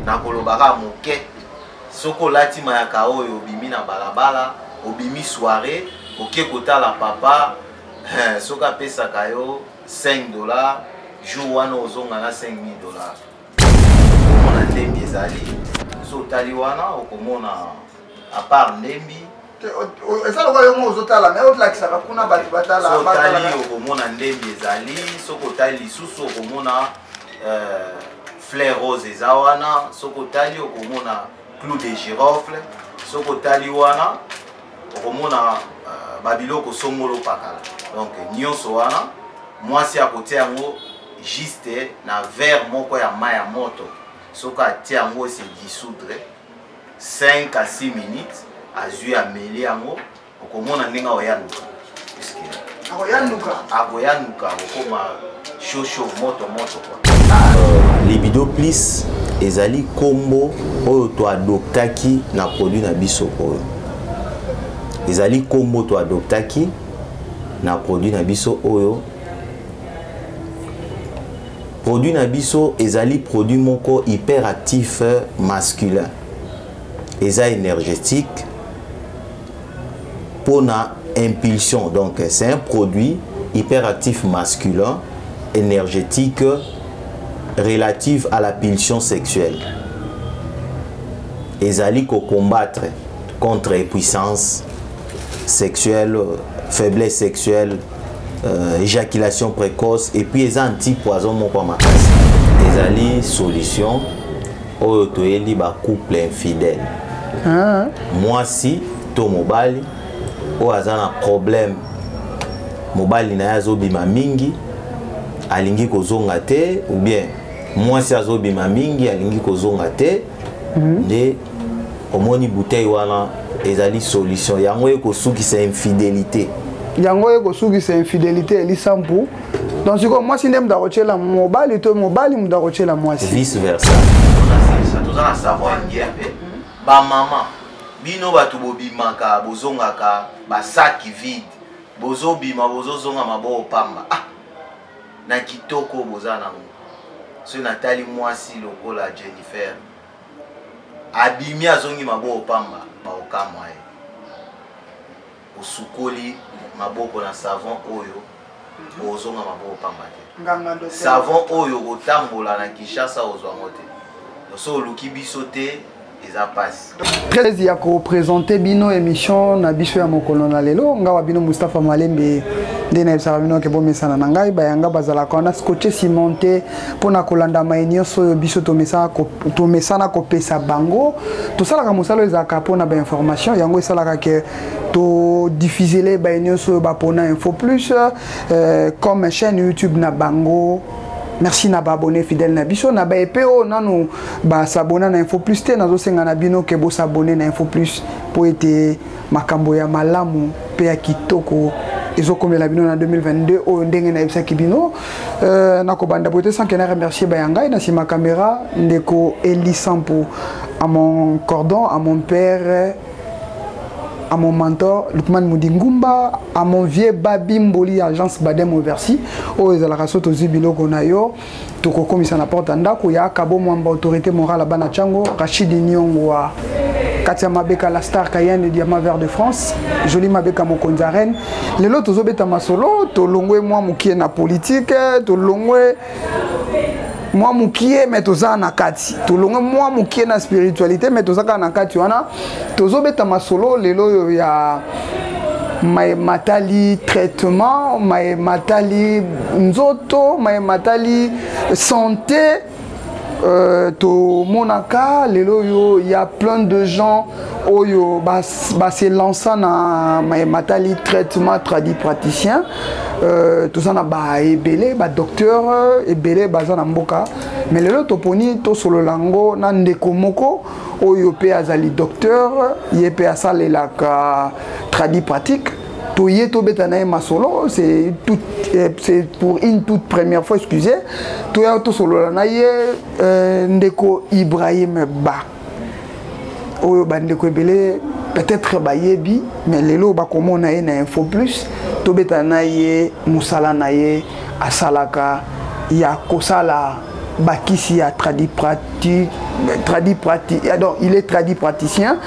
Nakoloba kaka moke, soki olati mayaka oyo, obimi na balabala, obimi soirée, oke kotala papa, soki apesaka yo 5 $, jour wana ozonga na 5000 $. Okomona ndembi ezali. So otali wana, okomona à part ndembi. Eza lokola yo moko ozotala, mais olakisaka kuna bato batala. So otali, okomona ndembi ezali. Soki otali lisusu, okomona fleur rose eza wana. Soki otali, okomona clou de girofle. Soki otali wana, okomona babiloko songolo pakala. Donc nyonso wana, mwasi akotia yango juste na verre moko ya mai ya moto. Soki atia yango, se dissoudre 5 à 6 minutes, azwi, ameli yango, okomona ndenge akoyanuka. Akoyanuka. Akoyanuka, okoma shosho, moto moto quoi. Libido Plus ezali nkombo oyo toadoptaki na produit na biso oyo. Ezali nkombo toadoptaki na produit na biso oyo. Produit na biso ezali produit moko hyperactif masculin, eza énergétique mpona impulsion. Donc c'est un produit hyperactif masculin énergétique relative à la pulsion sexuelle. Ezali kocombattre contre impuissance sexuelle, faiblesse sexuelle, éjaculation précoce, et puis eza anti-poison moko ya makasi. Ezali solution oyo toyeli bacouple infidèle. Mwasi to mobali oyo aza na problème, mobali na ye azobima mingi, alingi kozonga te, ou bien mwasi azobima mingi, alingi kozonga te, nde omoni bouteille wana ezali solution. Yango ekosukisa infidélité. Yango ekosukisa infidélité. Elisampu, donc sikoyo mwasi nde moto akotiela mobali to mobali moto akotiela mwasi? Vice versa. Toza na savon indien mpe. Bamama, bino bato bobimaka, bozongaka basaki vide, bozobima, bozozonga maboko pamba. Ah, na kitoko boza nango, soki natali mwasi lokola Jennifer, abimi, azongi maboko pamba, baokamwa ye. Osukoli maboko na savon oyo, ozonga maboko pamba te. Savon oyo, kotambola na Kinshasa, ozwango te. So oluki biso te, eza mpasi. Très ya koprésente bino émission na biso ya mokolo na lelo, nga wa bino Mustapha Malembe. Nde nayebisaka bino ke bomesana na ngai, bayanga bazalaka wana scotché, cimenté mpona kolanda mai nyonso oyo biso tomesana kopesa bango. Tosalaka mosala oyo ezalaka mpona bainformation. Yango esalaka ke todiffusele baye nyonso oyo bapona Info Plus comme chaîne YouTube na bango. Merci na baabonné fidèle na biso, na baepe oyo nanu basabona na Info Plus te. Nazosenga na bino ke bosabone na Info Plus mpo ete makambo ya malamu mpe ya kitoko ezokomela bino na 2022 oyo. Ndenge nayebisaki bino, nakobanda boye te sans ke na remercier baya ngai na nsima caméra, ndeko Eli Sampo, à mon cordon, à mon père, à mon mentor Lukman Mudingumba, à mon vieux Babi Mboli, agence Badem Oversi, oyo ezalaka so tozwi biloko na yo, tokokomisa na porte ya ndako ya Kabo Mwamba, autorité morale ya bana Tyango, Rachid Nyongwa kati ya Mabeka, la star Cayenne, diamant vert de France, Joli Mabeka, mokonzi ya reine. Lelo tozobeta masolo, tolongwe mwa mokie na politique, tolongwe mwa mokie mais toza na kati, tolongwe mwa mokie na spiritualité mais toza kaka na kati wana. Tozobeta masolo lelo oyo ya maye matali traitement, maye matali nzoto, maye matali santé. Tomonaka lelo oyo ya plein de gens oyo base lança na maye matali traitement tradi praticien. Toza na baebele, badocteur ebele baza na mboka, mais lelo toponi tosolola yango na ndeko moko oyo mpe azali docteur, ye mpe asalelaka tradi pratique. Toye tobeta na ye masolo, c'est tout, c'est pour une toute première fois, excusez. Toya tosolola na ye, ndeko Ibrahim Ba, oyo bandeko ebele peut-être bayebi, mais lelo bakomona ye na Info Plus. Tobeta na ye mosala na ye asalaka ya kosala bakisi ya tradi pratique. Tradi prati, ah, donc il est tradi praticien.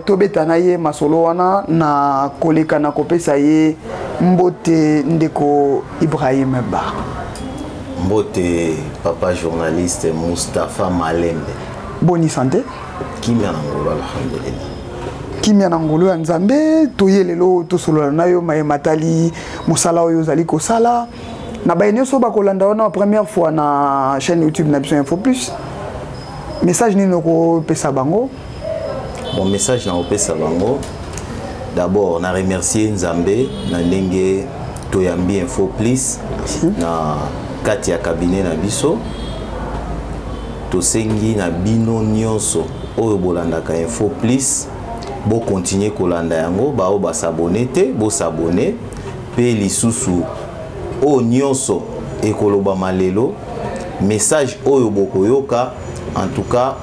Tobeta na ye masolo wana na koleka na kopesa ye mbote, ndeko Ibrahim Ba. Mbote, papa journaliste Mustapha Malembe. Boni santé? Kimia na ngolo, alhamdulillah. Kimia na ngolo ya Nzambe. Toye lelo tosolola na yo maye matali mosala oyo ozali kosala. Na baye nyonso bakolanda wana première fois na chaîne YouTube na biso Info Plus, message nini okopesa bango? Bon, message na kopesa bango, d'abord na remercier Nzambe na ndenge toyambi Info Plus na kati ya cabinet na biso. Tosengi na bino nyonso oyo bolandaka Info Plus, bokontinue kolanda yango. Baoyo basabone te, bosabone. Mpe lisusu, oyo nyonso ekolobama lelo, message oyo bokoyoka, en tout cas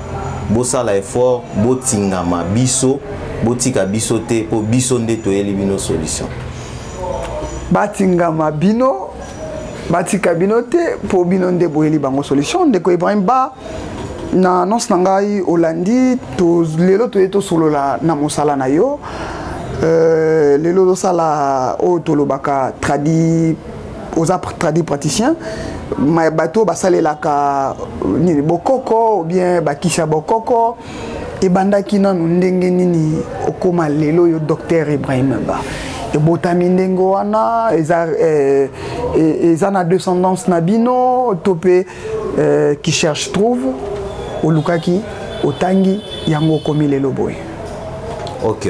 bosala effort, botingama biso, botika biso te, mpo biso nde toyeli bino solution. Batingama bino, batika bino te, mpo bino nde boyeli bango solution. Ndeko Ibrahim Ba, na annonce na ngai olandi to, lelo toye tosolola na mosala na yo. Lelo ozosala oyo tolobaka tradi, oza tradi praticien. Bato basalelaka nini, bokoko ou bien bakisi ya bokoko. Ebandaki nanu ndenge nini okóma lelo yo docteur Ibrahim Ba? Ebotami ndenge wana, eza na descendance na bino to mpe qui cherche trouve, olukaki, otangi yango, okomi lelo boye? Ok,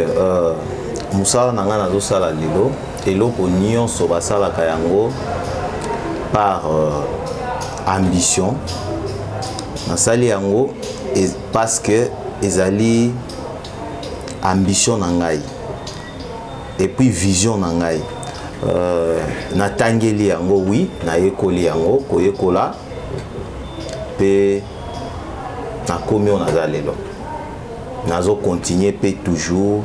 mosala na ngai nazosala lelo, eloko nyonso basalaka yango par ambition. Nasali yango parce que ezali ambition na ngai et puis vision na ngai. Natangeli yango, oui, nayekoli yango, koyekola mpe nakomi oyo naza lelo. Nazokontinue mpe toujours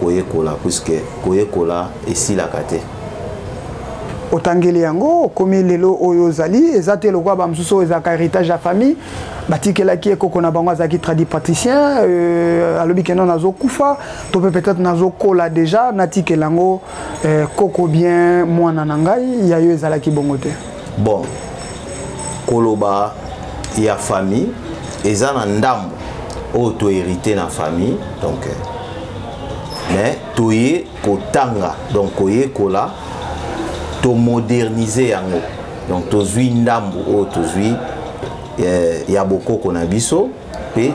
koyekola, puisque koyekola esilaka te. Otangeli yango, okomi lelo oyo ozali. Eza te lokola bamosusu oyo ezalaka héritage ya famille, batikelaki ekoko na bango azalaki tradi praticien, alobi keno nazokufa to mpe peut-être nazokola déjà, natikela yango koko bien mwana na ngai. Ya yo ezalaki bongo te? Bon, koloba ya famille, eza na ndambo oyo tohérité na famille, donc mais toye kotanga, donc koyekola, tomodernize yango. Donc tozwi ndambo oyo tozwi ya bokoko na biso mpe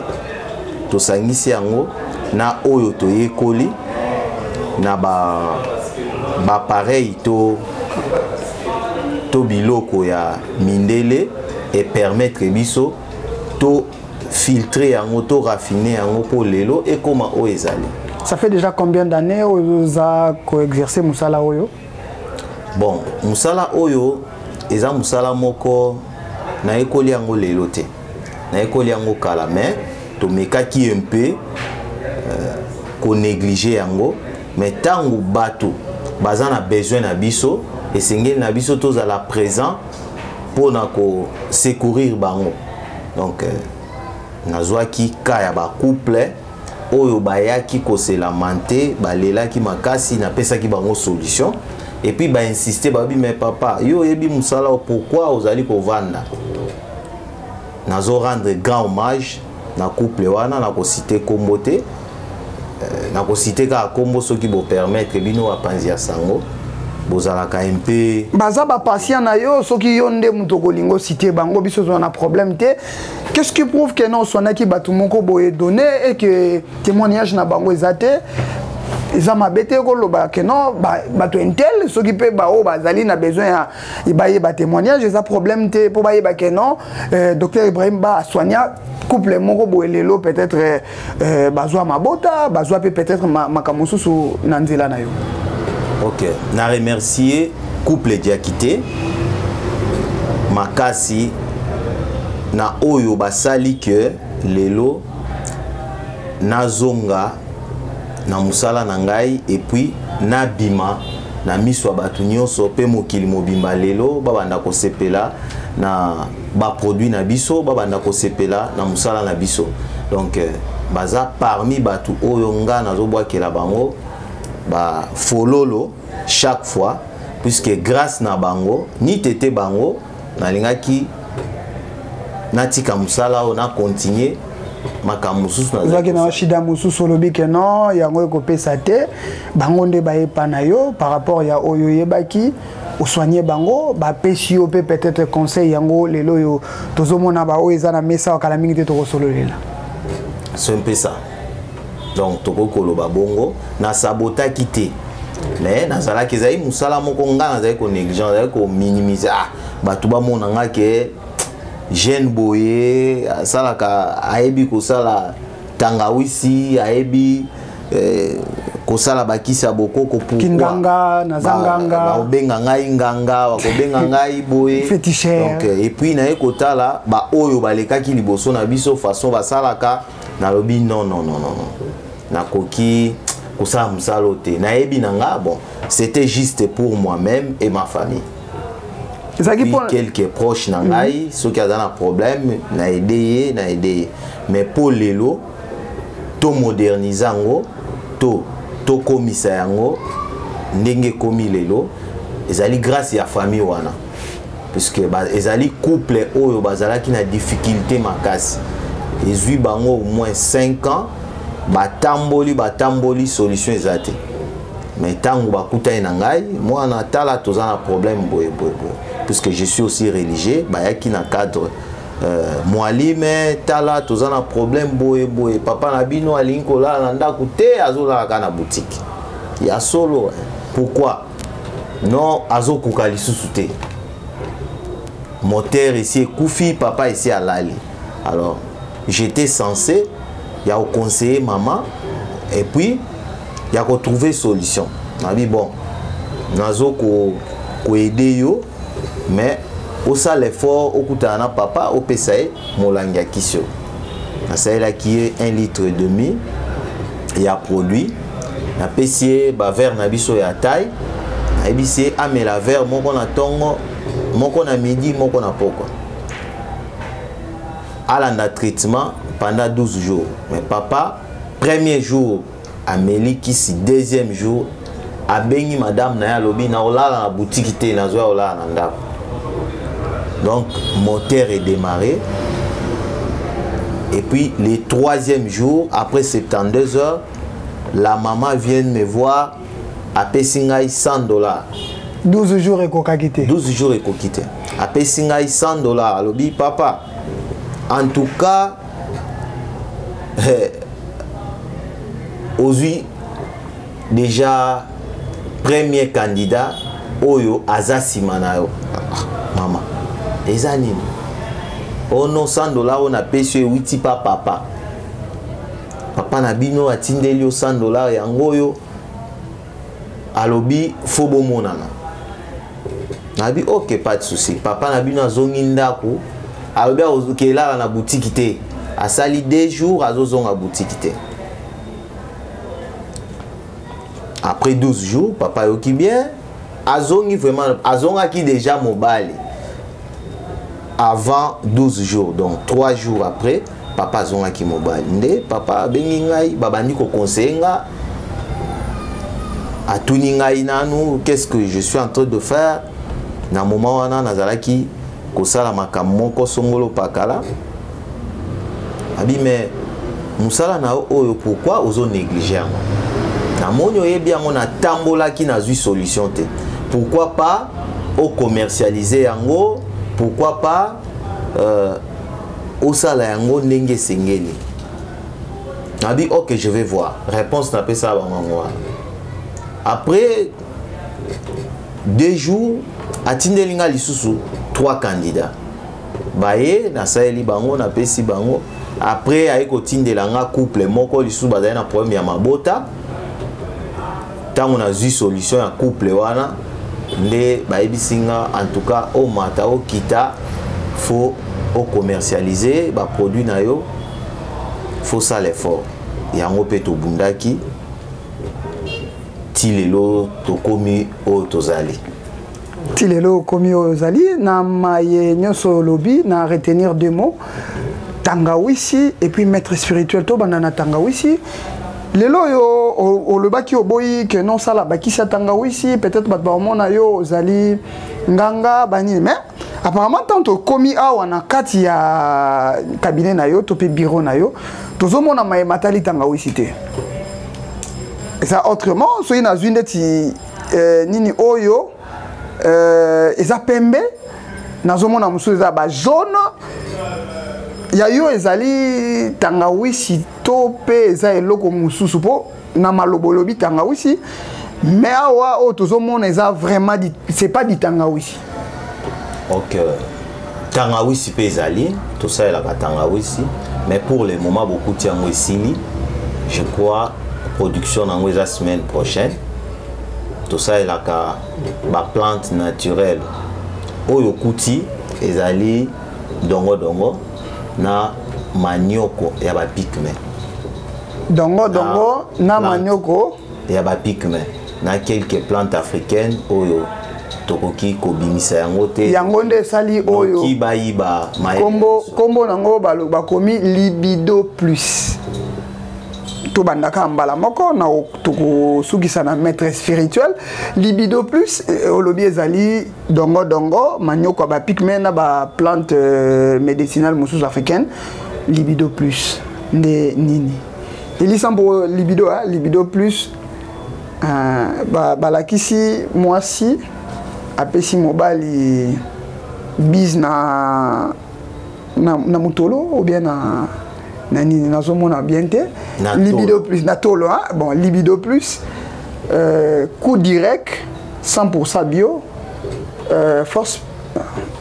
tosangisi yango na oyo toyekoli na baappareil to biloko ya mindele epermettre biso to filtre yango, to raffine yango mpo lelo ekóma oyo ezali. Ça fait déjà combien d'années oyo oza koexercer mosala oyo? Bon, mosala oyo eza mosala moko nayekoli yango lelo te, nayekoli yango kala, mais tomekaki un peu konéglige yango. Mais ntango bato baza na besoin na biso, esengeli na biso tozala présent mpona kosecourir bango. Donc nazwaki ka ya bacouple oyo bayaki koselamenter, balelaki makasi, napesaki bango solution et puis bainsiste, babi: "Mais papa, yo oyebi mosala, pourquoi ozali kovanda?" Nazo rendre grand hommage na couple wana. Nakociter kombo te, nakociter kaka kombo soki bopermettre bino bapanzi ya sango bozalaka mpe. Baza bapatient na yo. Soki yo nde moto okolinga ociter bango, biso ozwa na problème te. Qu'est-ce qui prouve que non oswanaki bato moko boye donné et que témoignage na bango eza te? Eza mabe te koloba ke non, bato un tel. Soki mpe baoyo bazali na besoin ya bayeba témoignage, eza problème te, mpo bayeba ke non, docteur Ibrahim Ba asoigna couple moko boye. Lelo peut-être bazwa mabota, bazwa mpe peut-être makambo mosusu na nzela na yo. Ok, na remercier couple Diakité makasi na oyo basali ke lelo nazonga na mosala na ngai et puis nabima na miso ya bato nyonso mpe mokili mobimba. Lelo babanda kosepela na Baproduit na biso, babanda kosepela na mosala na biso. Donc baza parmi bato oyo nga nazobwakela bango bafololo chaque fois, puisque grâce na bango ni tete bango nalingaki natika mosala oyo, na continue makambo mosusu. Ozwaki na shida mosusu, olobi ke non, yango ekopesa te. Bango nde bayepa na yo par rapport ya oyo oyebaki, osoigne bango, bapesi yo mpe peut-être conseil. Yango lelo oyo tozomona baoyo eza na mesa, wakala mingi te tokosololela. C'est un peu ça. Donc tokoki koloba bongo, nasabotaki te, mais nazalaki, ezali mosala moko nga nazali konéglige, nazali kominimize. Ah, bato bamona nga ke jeune boye asalaka, ayebi kosala tangawisi, ayebi kosala bakisi ya bokoko. Kinganga, naza nganga. Bakobenga ngai nganga, bakobenga ngai boye. Féticheur. Donc et puis naye kotala baoyo balekaki liboso na biso, façon basalaka, nalobi non, non, non, non, non, nakoki kosala mosala oyo te. Nayebi na nga, bon, c'était juste pour moi-même et ma famille. Ezalaki puis quelques proches na ngai. Soki aza na problème, na aide ye, na aide ye. Mais mpo lelo tomodernise yango, to tokomisa yango ndenge ekomi lelo, ezali grâce ya famille wana, puisque ezali couple oyo bazalaki na difficulté makasi. Ezwi bango au moins 5 ans, batamboli, batamboli, solution eza te. Mais ntango bakutani na ngai, mwana, tala, toza na problème boye boye boye, puisque je suis aussi religieux, bayaki na cadre mwalime, tala, toza na problème boye boye, papa na bino alingi kolala na ndako te, azolala kaka na boutique ya solo. Pourquoi? Non, azokoka lisusu te, moteur esi ekufi, papa esi alali. Alors j'étais censé ya koconseiller mama et puis ya kotrouver solution. Nabi bon, nazo koaider yo, mais osala effort, okutana na papa, opesa ye molangi ya kisi oyo. Nasalelaki ye 1 litre et demi ya produit, napesi ye baverre na biso ya taille, nayebisi ye amela verre moko na ntongo, moko na midi, moko na pokwa, alanda traitement pendant 12 jours. Mais papa, premier jour ameli kisi, deuxième jour abengi madame na ye, alobi na olala na boutique te, nazwa olala na ndako. Donc moteur est démarré. Et puis le troisième jour, après 72 heures, la maman vient me voir, apesi ngai 100 $. 12 jours ekokaki te. 12 jours ekoki te. Apesi ngai 100 $, alobi papa, en tout cas ozwi déjà premier candidat oyo aza nsima na yo. Ah, mama, eza nini? Ono 100 $ oyo napesi yo ewiti pa papa, papa na bino atindeli yo 100 $, yango oyo alobi fo bomonana. Nabi ok, pas de souci. Papa na bino azongi ndako, alobi akelala na boutique te, asali 2 jours azozonga boutique te. Après 12 jours, papa ayoki bien, azongi vraiment, azongaki déjà mobali avant 12 jours. Donc 3 jours après, papa azongaki mobali. Nde papa abengi ngai, babandi koconseille nga, atuni ngai nanu qu'est-ce que je suis en train de faire. Na moment wana nazalaki kosala makambo moko songolo pakala. Abi mais mosala na yo oyo, pourquoi ozo néglige yango? Namoni oyebi yango, natambolaki, nazwi solution te. Pourquoi pas ocommercialiser yango? Pourquoi pas osala yango ndenge esengeli? Nabi ok, je vais voir. Réponse napesa bango yango wana. Après 2 jours, atindeli nga lisusu trois candidats, baye, nasaleli bango, napesi bango. Après aye kotindela nga couple moko lisusu, bazali na problème ya mabota. Ntango nazwi solution ya couple wana, nde bayebisi nga en tout cas omata, okita, faut ocommercialiser baproduit na yo, faut sala effort. Yango mpe tobundaki ti lelo tokomi oyo tozali. Ti lelo okomi oyo ozali na maye nyonso olobi na retenir deux mots, tangawisi et puis maître spirituel. Tobanda na tangawisi. Lelo oyo olobaki oboyi ke non sala bakisi ya tangawisi, peut-être bato baomona yo ozali nganga banini, mais apparemment tant tokomi awa na kati ya cabinet na yo to mpe bureau na yo, tozomona maye matali tangawisi te. Eza autrement. Soki nazwi ndeti nini oyo eza pembe, nazomona mosusu eza bajaune. Ya yo ezali tangawisi to mpe eza eloko mosusu? Mpo na maloba olobi tangawisi, mais awa oyo tozomona eza vraiment c'est pas du tangawisi. Ok, tangawisi mpe ezali, tosalelaka tangawisi, mais pour le moment bokuti yango esili. Je crois production nango eza semaine prochaine. Tosalelaka baplante naturelle. Oyo okuti ezali dongodongo na manioko ya bapygmées. Dongodongo na manioko ya bapygmées na quelques plantes africaines oyo tokoki kobimisa yango te. Yango nde esali oyo. Noki bayiba. Kombo nango bakomi Libido Plus. Tobandaka mbala moko na tokosukisa na maître spirituel. Libido Plus, olobi ezali dongodongo, manioko ya bapygmées na baplante médicinale mosusu africaine. Libido Plus nde nini? Elisa mpo libido, hein? Libido Plus, balakisi mwasi apesi mobali bise na motolo ou bien na nini, nazomona bien te. Libido Plus na tolo, hein? Bon, Libido Plus, coup direct, 100% bio, force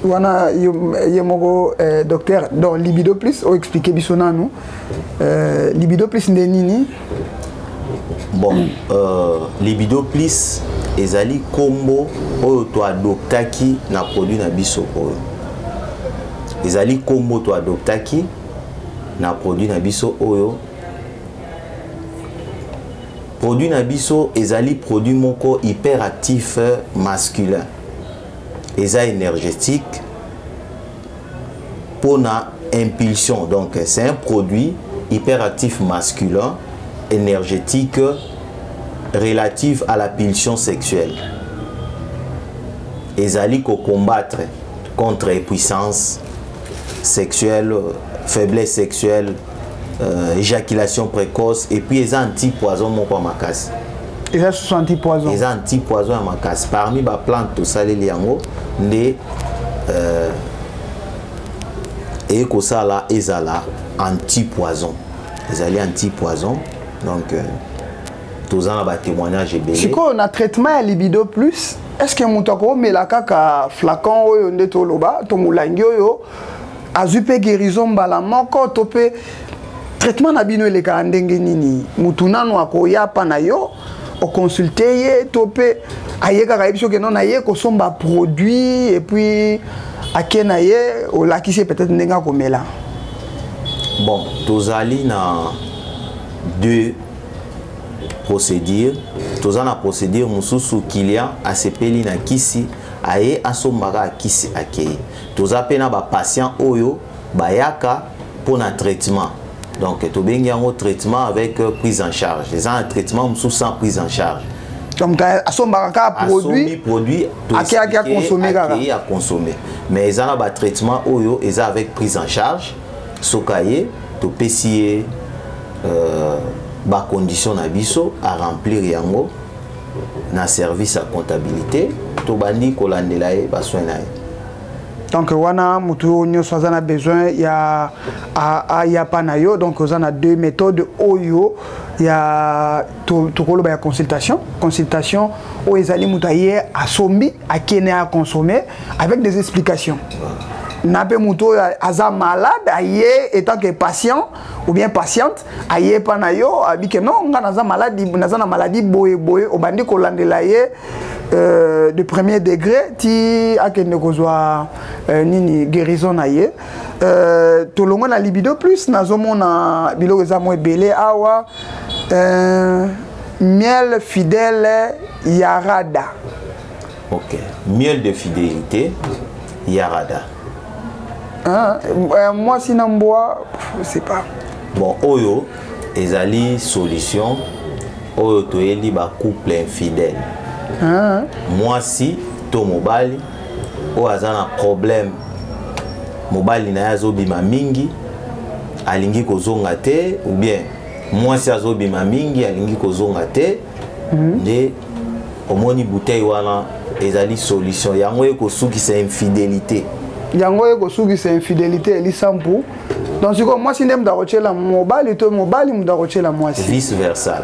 wana ye moko docteur. Donc Libido Plus oyo, expliquer biso nanu Libido Plus nde nini? Bon, Libido Plus ezali nkombo oyo toadoptaki na produit na biso oyo. Ezali nkombo toadoptaki na produit na biso oyo. Produit na biso ezali produit moko hyperactif masculin, eza énergétique mpona impulsion. Donc c'est un produit hyperactif masculin énergétique relative à la pulsion sexuelle. Ezali combattre contre impuissance sexuelle, faiblesse sexuelle, éjaculation précoce, et puis eza anti-poison moko ya makasi. Eza susu anti-poison? Eza anti-poison ya makasi. Parmi baplante tosaleli yango nde eye kosala ezala anti-poison. Ezali anti-poison, donc toza na batémoignage ebele. Sikoyo na traitement ya Libido Plus, est ce que moto akomela kaka flacon oyo nde toloba to molangi oyo, azwi mpe guérison mbala moko, to mpe traitement na bino elekaka ndenge nini? Motu nanu akoya pa na yo, oconsulte ye, to mpe aye kaka, yebi soki non, naye kosomba produit, et puis ake na ye, olakisi ye peut-être ndenge akomela? Bon, tozali na deux procédure. Toza na procédure mosusu, client asepeli na kisi, aye asombaka akisi, akei. Toza mpe na bapatient oyo bayaka mpona traitement, donc tobengi yango traitement avec prise en charge. Eza na traitement mosusu sans prise en charge. Donc asombaka kaka produit? Produit. Ake aconsommer kaka. Akei aconsommer. Mais eza na batraitement oyo eza avec prise en charge. Soki aye, topesi ye bacondition na biso, aremplir yango na service ya comptabilité, tobandi kolandela ye basoin na ye. Donc wana motu oyo nyonso aza na besoin ya aya pa na yo. Donc oza na deux méthodes oyo ya tokoloba ya consultation. Consultation oyo ezali moto aye, asombi, akende aconsommer avec des explications, na mpe moto oyo aza malade, aye étant que patient ou bien patiente, aye pa na yo, abike non, nga naza maladi, naza na maladie boye boye, obandi kolandela ye de premier degré ti akende kozwa nini, guérison na ye. Tolongwe na Libido Plus, nazomona biloko eza mo ebele awa, miel fidèle yarada. Ok, miel de fidélité yarada. Hein? Mwasi na mbwa, c'est pas bon. Oyo ezali solution oyo toyeli bacouple infidèle. Hein? Mwasi to mobali oyo aza na problème, mobali na ye azobima mingi, alingi kozonga te, ou bien mwasi azobima mingi, alingi kozonga te. Nde omoni bouteille wana ezali solution, yango ekosukisa infidélité. Yango ekosukisa infidélité. Elisampu, donc sikoyo mwasi nde moto akotiela mobali to mobali moto akotiela mwasi? Vice versa.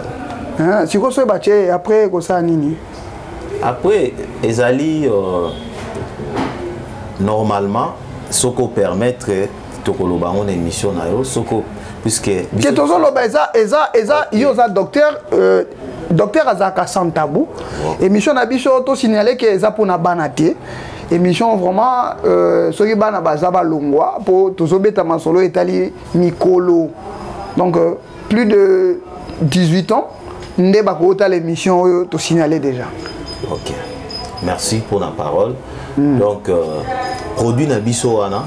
Sikoyo soki batie, après ekosala nini? Après ezali normalement, soki opermettre, tokoloba yango na émission na yo, soko puisque Ke tozoloba eza yo oza docteur, docteur azalaka sans tabou. Émission na biso, tosignale ke eza mpona bana te. Émission vraiment, soki bana baza, balongwa, mpo tozobeta masolo etali mikolo. Donc plus de 18 ans nde bakotala émission oyo, tosignale déjà. Ok, merci pour la parole. Donc produit na biso wana,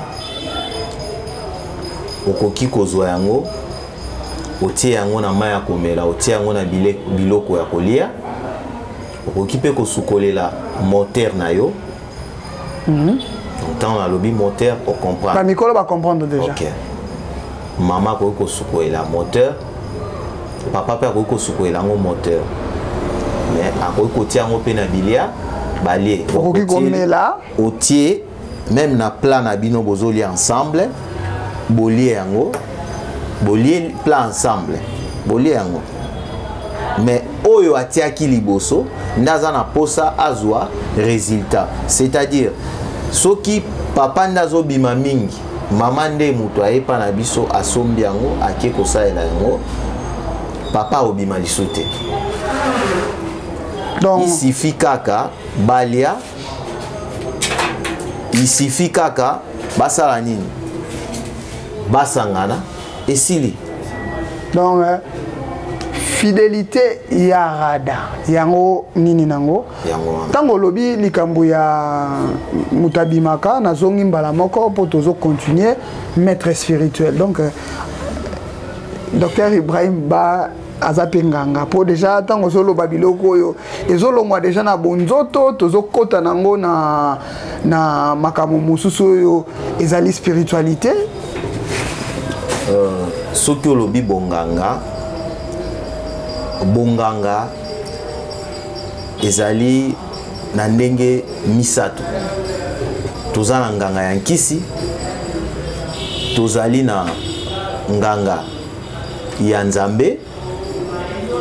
okoki kozwa yango, otie yango na mai ya komela, otie yango na biloko ya kolia, okoki mpe kosukolela moteur na yo. Donc ntango nalobi moteur, ocomprendre. Bamikolo bacomprendre déjà. Ok, mama akoki kosukolela moteur, papa mpe akoki kosukolela yango moteur, mais akoki kotia yango mpe na bilia balie. Okoki komela. Otie même na plat na bino, bozolia ensemble, bolie yango, bolie plat ensemble, bolie yango. Mais oyo atiaki liboso nde aza na posa azwa résultat, c'est-à-dire soki papa nde azobima mingi, mama nde moto ayepa na biso, asombi yango, ake kosalela yango, papa obima lisu te. Donc il suffit kaka balia, il suffit kaka basala nini, basangana, esili. Donc fidélité ya rada, yango nini nango? Yango wana. Ntango olobi likambo ya moto abimaka, nazongi mbala moko mpo tozocontinue maître spirituel. Donc docteur Ibrahim Ba aza mpe nganga, mpo déjà ntango ozoloba biloko oyo ezolongwa déjà na bonzoto, tozokɔta nango na makambo mosusu oyo ezali spiritualité. Soki olobi bonganga, bonganga ezali na ndenge misato. Toza na nganga ya nkisi, tozali na nganga ya Nzambe,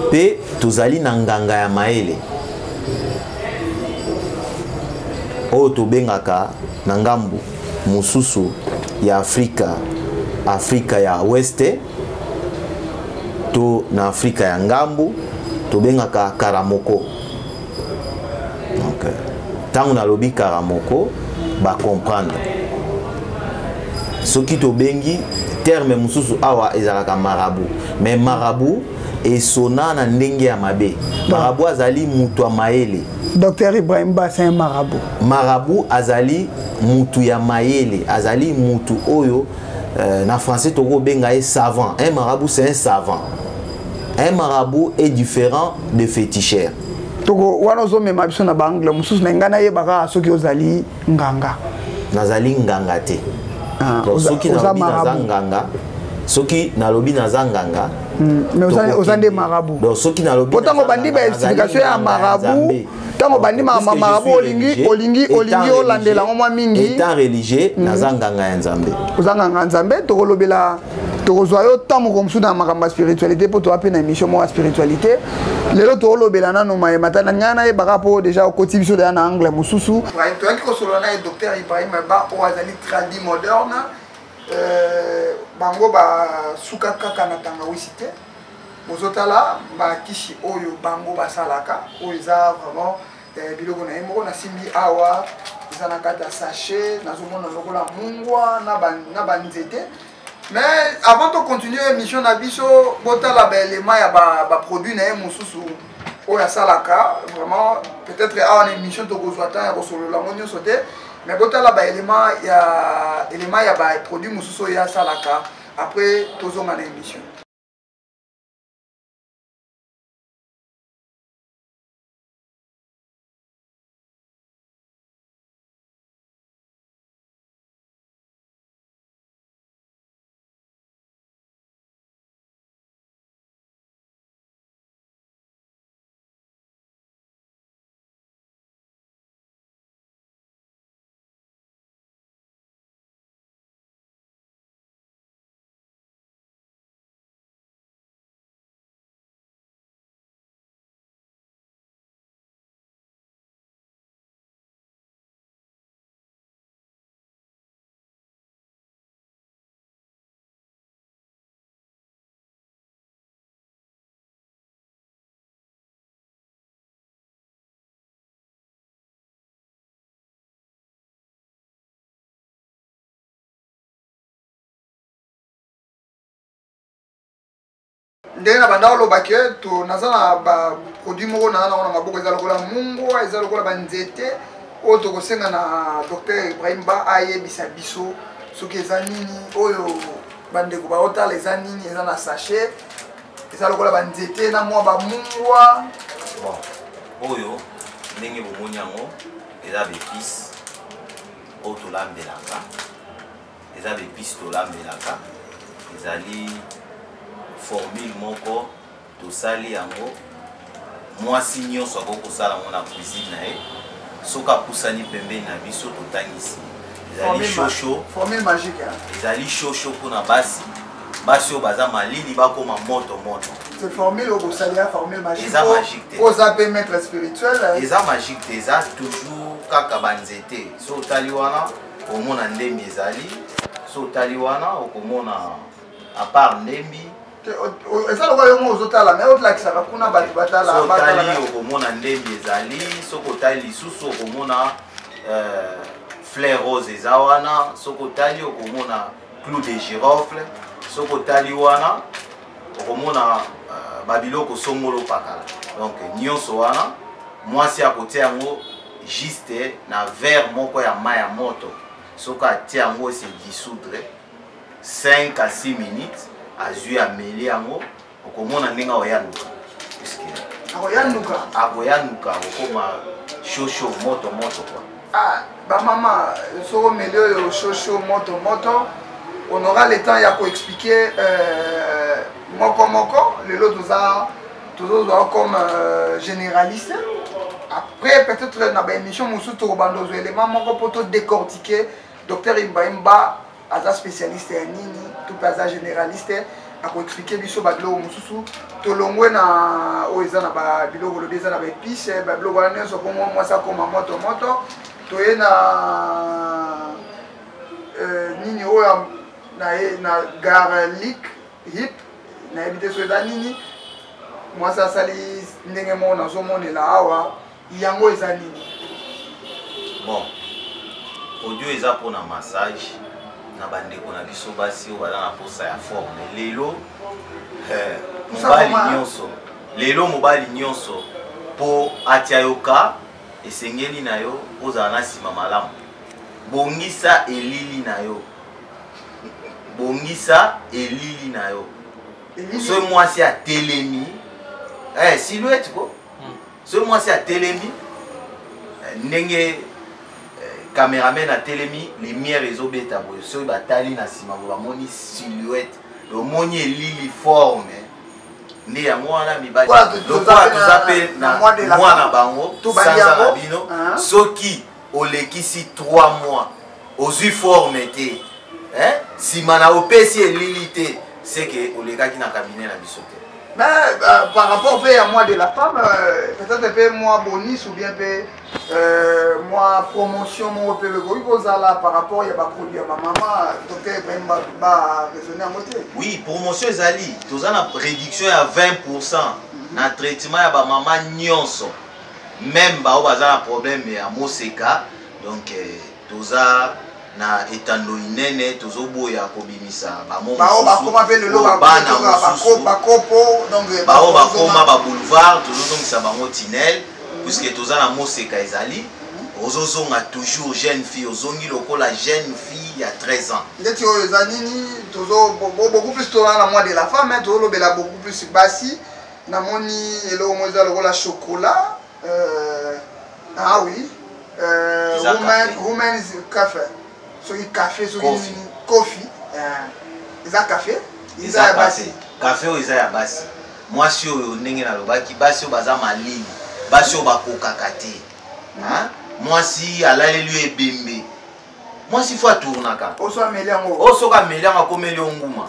mpe tozali na nganga ya mayele oyo tobengaka na ngambu mosusu ya Afrika, Afrika ya Weste to na Afrika ya ngambu, tobengaka karamoko. Donc ntango nalobi karamoko, bacomprendre. Soki tobengi terme mosusu awa, ezalaka marabout, mais marabout esona na ndenge ya mabe. Marabout azali mutu ya mayele. Docteur Ibrahim Ba, c'est un marabout? Marabout azali mutu ya mayele, azali mutu oyo na français tokobenga ye savant. Un marabout, c'est un savant. Un marabout est différent de féticheur. Toko wana ozomema biso na baangle mosusu na ngai, nayebaka soki ozali nganga. Nazali nganga te. Ah, Donc, soki oza nalobi naza marabout. nganga, soki nalobi naza nganga, Mais oza nde marabout. Donc soki nalobi Po ntango bandi baexplication ya marabout, ntango bandi marabout, olingi olandela yango mwa mingi. Étant religieux, naza nganga ya Nzambe. Oza nganga ya Nzambe. Tokolobela, tokozwa yo ntango moko mosusu na makambo ya spiritualité, mpo toza mpe na émission moko ya spiritualité. Lelo tokolobela nano mayema ta na ngai, nayebaka mpo déjà okoti biso deya na angle mosusu. Toyaki kosolola na ye docteur Ibrahim Ba oyo azali tradi moderne. Bango basuka kaka na tangawisi te. Bozotala bakisi oyo bango basalaka, oyo eza vraiment biloko na ye moko. Nasimbi awa, eza na kati ya sachet, nazomona lokola mungwa na banzete. Mais avant tocontinue émission na biso, botala baelema ya baproduit na ye mosusu. Oyo asalaka vraiment, peut-être awa na émission tokozwa temps ya kosolola yango nyonso te, mais botala baélément ya élément ya baproduit mosusu oyo asalaka. Après tozonga na émission. Ndenge na banda oloba ke to naza na baproduit moko naza nango na maboko, eza lokola mungwa, eza lokola banzete oyo tokosenga na docteur Ibrahim Ba ayebisa biso soki eza nini. Oyo bandeko baotala eza nini? Eza na sachet, eza lokola banzete na mwa bamungwa. Bon, oyo ndenge bomoni yango, eza baépice oyo tolambelaka, eza baépice tolambelaka. Ezali formule moko tosali yango, mwasi nyonso akoki kosala yango na cuisine na ye. Soki apusani pembeni na biso, totangisi. Ezali shosho. Formule magique, hein? Ezali shosho mpona basi, basi oyo baza malili bakoma moto moto. C'est formule oyo bosali ya formule magique? Eza magique te. Oza mpe maître spirituel. Eza magique te, eza toujours kaka banzete. So otali wana, omona ndembi ezali. So otali wana, okomona à part ndembi. Eza lokola yo moko ozotala, mais olakisaka kuna bato batala. So otali, okomona ndembi ezali. Soki otali lisusu, okomona fleur rose eza wana. Soki otali, okomona clou de girofle. Soki otali wana, okomona babiloko songolo pakala. Donc nyonso wana, mwasi akotia yango juste na verre moko ya mai ya moto. Soki atia yango, ese dissoudre 5 à 6 minutes, azwi, ameli yango, okomona ndenge akoyanuka, puisque akoyanuka. Akoyanuka, akokoma chaud moto moto quoi. Ah, bamama, soki omeli oyo chaud moto moto, on aura le temps ya koexpliquer moko moko. Lelo toza tozozwa comme généraliste. Après, peut-être na baémission mosusu, tokobanda ozwa élément moko mpo todécortiquer docteur Ibrahim Ba aza spécialiste ya nini to mpe aza généraliste, akoexpliquer biso babiloko mosusu. Tolongwe na oyo eza na babiloko lobi, eza na baépice, babiloko wana nyonso bongo mwasi akoma moto moto. Toye na nini oyo na garlic hip, nayebi te so eza nini. Mwasi asali ndenge moko nazomonela awa, yango eza nini? Bon, produit eza mpona massage na bandeko na biso basi oyo baza na posa ya forme. Lelo mobali nyonso, lelo mobali nyonso mpo atia yo ka, esengeli na yo ozala na nsima malamu. Bongisa elili na yo, bongisa elili na yo. Soki mwasi atelemi, silhouette ko, soki mwasi atelemi ndenge cameraman atelemi, lumière ezobeta boye, soki batali na nsima boye, bamoni silhouette, omoni elili, forme. Nde yango wana mibali, lokola toza mpe na mwana bango, sanza na bino, soki olekisi 3 mois ozwi forme te, nsima na opesi elili te, seke olekaki na cabinet na biso te. Mais par rapport mpe ya mois de la femme, peut-être mpe mois bonus ou bien mpe mois promotion moko mpe ekoki kozala par rapport ya baproduit ya bamama. Docteur Ibrahim baraisonne yango te? Oui, promotion ezali. Toza na réduction ya 20 na traitement ya bamama nyonso, même bao baza na problème ya moseka. Donc toza Na etando inene tozoboya kobimisa bamo bao bakoma mpe lelo bana mosusu bakopo, donc bao bakoma baboulevard, tozozongisa bango tunnel, puisque toza na moseka. Ezali ozozonga toujours jeune fille, ozongi lokola jeune fille ya 13 ans. Ndeti oyo eza nini? Tozo beaucoup plus, toza na mois de la femme, tozolobela beaucoup plus basi. Namoni eloko moko eza lokola chocolat, ah oui, women, women's café, soki café, soki nini, coffee, eza café, eza ya basi. Café oyo eza ya basi. Mwasi oyo, ndenge nalobaki, basi oyo baza malili, basi oyo bakokaka te. Mwasi alaleli yo ebembe, mwasi faut atournaka. Oso ameli yango. Oyo soki ameli yango, akomeli yo nguma.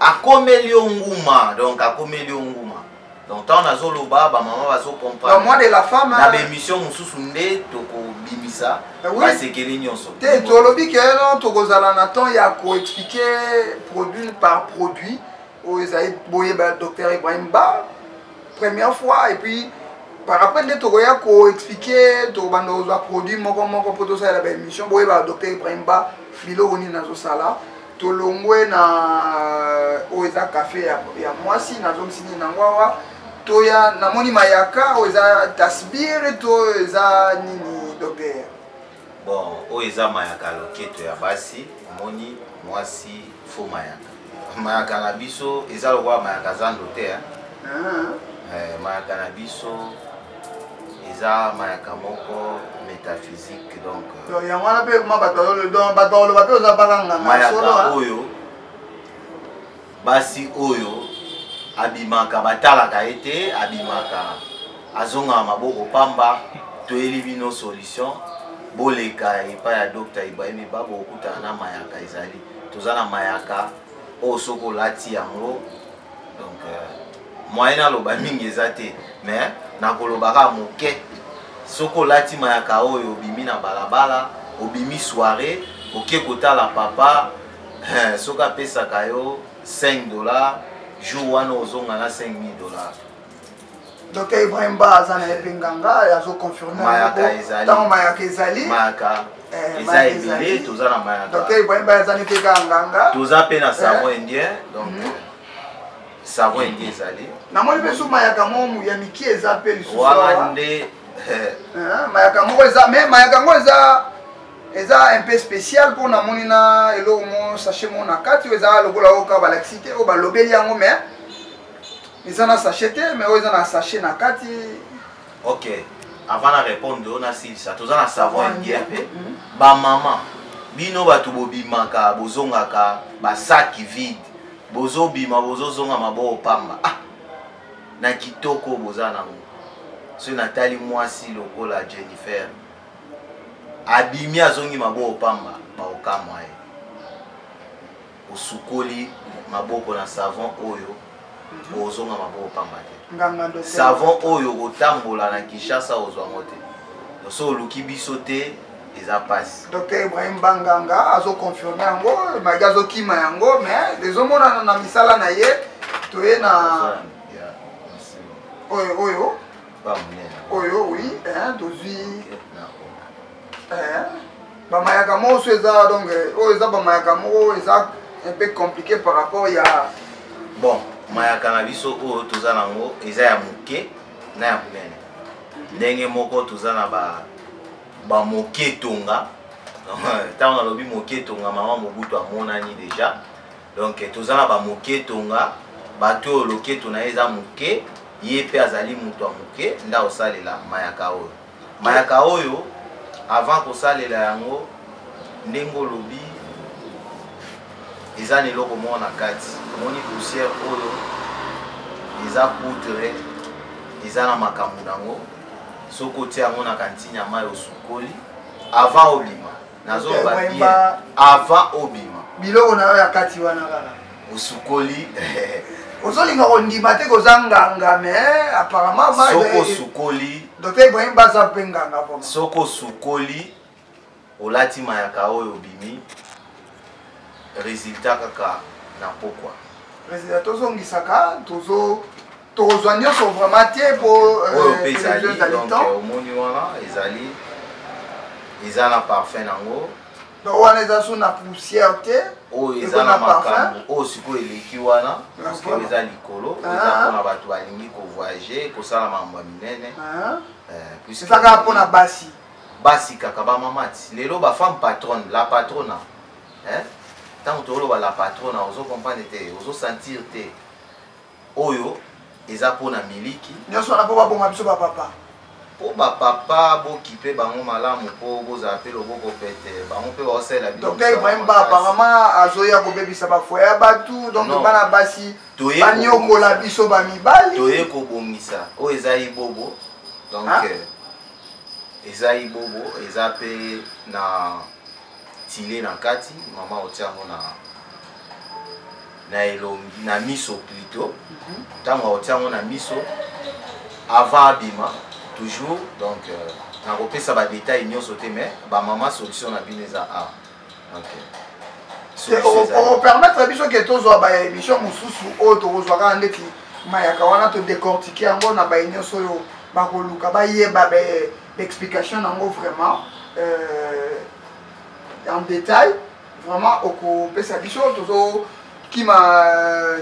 Akomeli yo nguma, donc akomeli yo nguma. Donc ntango nazoloba, bamama bazocomprendre. Mois de la femme. Na baémission mosusu nde tokobimisa basekeli nyonso. Te, tolobi ke no tokozala na temps ya koexpliquer produit par produit oyo ezali. Boyeba docteur Ibrahim Ba première fois, et puis par après nde tokoya koexpliquer, tokobanda kozwa produit moko moko mpo tosalela baémission. Boyeba docteur Ibrahim Ba, biloko nini nazosala. Tolongwe na oyo eza café ya mwasi, nazongisi nini nango awa. Toya, namoni mayaka oyo eza tasbir to oyo eza nini, docteur? Bon, oyo eza mayaka loketo ya basi. Omoni, mwasi faut mayaka. Mayaka na biso eza lokola mayaka zando te, eh? Eh, mayaka na biso eza mayaka moko métaphysique, donc Donc yango wana mpe ma bato, donc bato bakoloba mpe oza baka nganga. Mayaka oyo, basi oyo abimaka batalaka ye te, abimaka azongaka maboko pamba, toyeli bino solution. Boleka epai ya Dr Ibrahim Ba, bokokutana na mayaka. Ezali, toza na mayaka oyo soki olati yango, donc moyen naloba mingi eza te, mais nakoloba kaka moke. Soki olati mayaka oyo, obimi na balabala, obimi soirée, oke kotala papa, soki apesaka yo 5 $, jour wana ozonga na 5000 $. Docteur Ibrahim Ba aza na ye mpe nganga, azoconfirme. Mayaka ezali. Ntango mayaka ezali. Mayaka eza ebele, toza na mayaka. Docteur Ibrahim Ba aza mpe kaka nganga. Toza mpe na savon indien, donc savon indien ezali. Namoni mpe su mayaka moko ya mike eza mpe lisusu. Wana nde mayaka moko eza, mais mayaka yango eza un peu spécial mpo namoni na eloko mo sachet moko na kati. Oyo eza lokola oyo kaka balakisi te, oyo balobeli yango, mais eza na sachet te, mais oyo eza na sachet na kati. Ok, avant na répondre oyo, nasilisa. Toza na savon indien mpe. Bamama, bino bato bobimaka bozongaka basaki vide, bozobima bozozonga maboko pamba, ah, na kitoko boza nango. Soki natali mwasi lokola Jennifer, abimi azongi maboko pamba, baokamwa ye. Osukoli maboko na savon oyo, ozonga maboko pamba te. Savon oyo, kotambola na Kinshasa ozwango te, so oluki biso te, eza mpasi. Docteur Ibrahim Banganga azoconfirme yango, magi azokima yango, mais ezomonana na misala na ye. Toye na oyo, oyo, oui, tozwi bamayaka moko so eza, donc oyo eza bamayaka moko eza un peu compliqué par rapport ya Bon, mayaka na biso oyo toza nango eza ya moke na ya monene. Ndenge moko toza na bamoke tonga. Ntango nalobi moke tonga, mama Mobutu amonani déjà. Donc toza na bamoke tonga, bato oyo loketo na ye eza moke, ye mpe azali moto ya moke nde akosalela mayaka oyo. Mayaka oyo, avant kosalela yango, ndenge olobi, eza na eloko moko na kati. Omoni poussière oyo eza poudre, eza na makambo nango. Soki otia yango na kantine ya mai, osukoli avant obima, nazoloba bien, avant obima. Biloko na yo ya kati wana kaka. Osukoli. Ozolinga kondima te koza nganga, mais apparemment soki osukoli Docteur Ibrahim baza mpe nganga vraiment. Soki osukoli, olati mayaka oyo, obimi, résultat kaka na pokwa. Résultat tozongisaka, tozo tokozwa nyonso vraiment te po oyo mpe ezali, donc omoni wana ezali, eza na parfum nango. Donc wana eza so na poussière te. Oyo eza na makambo oyo sikoyo eleki wana, parce que eza likolo, eza mpona bato balingi kovoyage, kosala makambo ya minene. Eza kaka mpona basi. Basi kaka, bamama ti lelo, bafemme patronne, la patrona. Ntango toloba la patrona, ozo comprendre te, ozosentir te. Oyo eza mpona miliki. Nyonso wana mpo babonga biso bapapa. Mpo bapapa bokipe bango malamu, mpo bozala mpe loboko pete, bango mpe baosalela bino. Docteur Ibrahim Ba apparemment azoya kobebisa bafoyer ya bato, donc bana basi banyokola biso bamibali. Toye kobongisa. Oyo eza ibobo, donc eza ibobo, eza mpe na tile na kati. Mama otia yango na elongi, na miso plutôt. Ntango akotia yango na miso avant abima toujours, donc nakopesa badetail nyonso te, mais bamama, solution na bino eza a, donc Opermettre biso ke tozwa baémission mosusu oyo tokozwa kaka ndeti mayaka wana, todécortique yango na baye nyonso oyo bakoluka bayeba baexplication yango vraiment en détail. Vraiment okopesa biso, tozokima